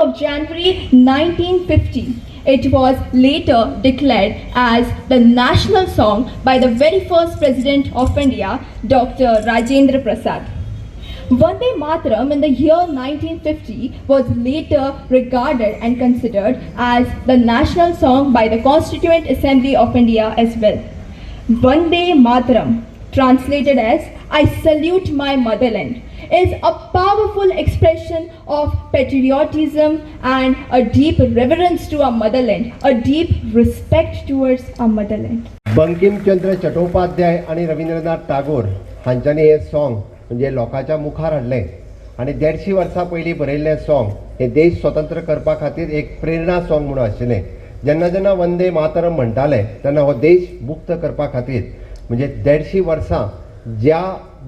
Of January 1950. It was later declared as the national song by the very first President of India, Dr. Rajendra Prasad. Vande Mataram in the year 1950 was later regarded and considered as the national song by the Constituent Assembly of India as well. Vande Mataram, translated as "I salute my motherland," is a powerful expression of patriotism and a deep reverence to our motherland, a deep respect towards our motherland. Bankimchandra Chattopadhyay आनी रवींद्रनाथ टागोर हांच्यांनी हें song म्हणजे लोकांच्या मुखार हाडलें आनी 150 वर्सां पयलीं बरयल्लें सॉंग हें देश स्वतंत्र करपा खातीर एक प्रेरणा सॉंग म्हणून आशिल्लें. जेन्ना जेन्ना वंदे मातरम म्हणटाले तेन्ना हो देश मुक्त करपा खातीर, म्हणजे 150 वर्सां ज्या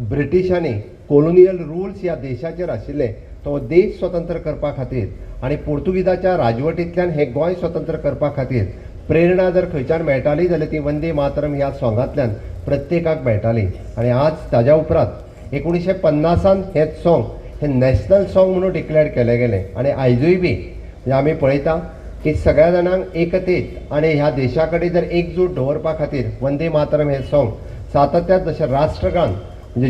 ब्रिटिशांनी कोलोनियल रुल्स ह्या देशाचेर आशिल्ले, तो देश स्वतंत्र करपा खातीर आनी पोर्तुगीजाच्या राजवटींतल्यान हें गोंय स्वतंत्र करपा खातीर प्रेरणा जर खंयच्यान मेळटाली जाल्यार ती वंदे मातरम ह्या सॉंगांतल्यान प्रत्येकाक मेळटाली. आनी आज ताज्या उपरांत 1950न हें सॉंग हें नॅशनल सॉंग म्हणून डिक्लेअर केलें गेलें. आनी आयजूय बी म्हणजे आमी पळयता की सगळ्या जाणांक एकतेत आनी ह्या देशा कडेन जर एकजूट दवरपा खातीर वंदे मातरम हें सॉंग सातत्यान, जशें राष्ट्रगान म्हणजे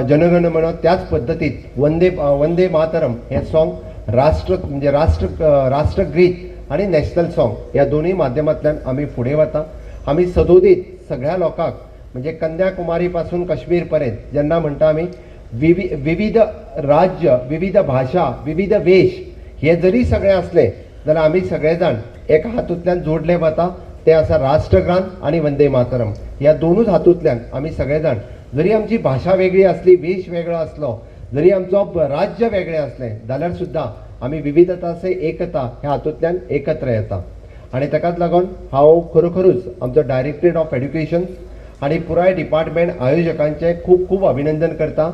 जनगण मन, त्याच पद्दतीत वंदे वंदे मातरम हें सॉंग राष्ट्र म्हणजे राष्ट्रगीत आनी नॅशनल सॉंग ह्या दोनूय माध्यमांतल्यान आमी फुडें वता. आमी सदोदीत सगळ्या लोकांक, म्हणजे कन्याकुमारी पासून काश्मीर पर्यंत जेन्ना म्हणटा आमी, विविध राज्य, विविध भाशा, विविध वेश हे जरी सगळे आसले जाल्यार आमी सगळे जाण एका हातूंतल्यान जोडले वता, ते आसा राष्ट्रगान आनी वंदे मातरम. ह्या दोनूच हातूंतल्यान आमी सगळे जाण, जरी आमची भाशा वेगळी आसली, वेश वेगळो आसलो, जरी आमचो राज्य वेगळें आसलें जाल्यार सुद्दां आमी विविधता से एकता ह्या हातूंतल्यान एकत्र येता. आनी ताकाच लागून हांव खरोखरूच आमचो डायरेक्टरेट ऑफ एड्युकेशन आनी पुराय डिपार्टमेंट, आयोजकांचें खूब खूब अभिनंदन करता.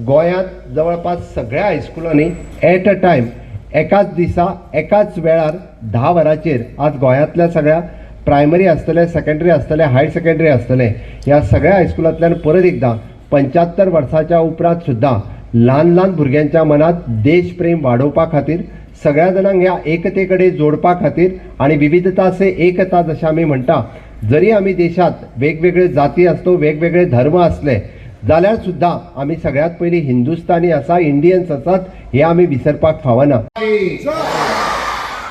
गोंयांत जवळपास सगळ्या हायस्कुलांनी एट अ टायम, एकाच दिसा, एकाच वेळार 10 वरांचेर आज गोंयांतल्या सगळ्या प्रायमरी आसतले, सेकंडरी आसतले, हायर सेकंडरी आसतले, ह्या सगळ्या हायस्कुलांतल्यान परत एकदां 75 वर्साच्या उपरांत सुद्दां ल्हान ल्हान भुरग्यांच्या मनात देशप्रेम वाडोवपा खातीर, सगळ्या जाणांक ह्या एकते कडेन जोडपा खातीर आनी विविधता से एकता जशें आमी म्हणटा, जरी आमी देशांत वेगवेगळे जाती आसलो, वेगवेगळे धर्म आसले जाल्यार सुद्दां आमी सगळ्यांत पयलीं हिंदुस्तानी आसा, इंडियन्स आसात, हें आमी विसरपाक फावना.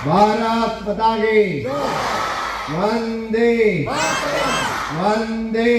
भारत माता की! वंदे वंदे.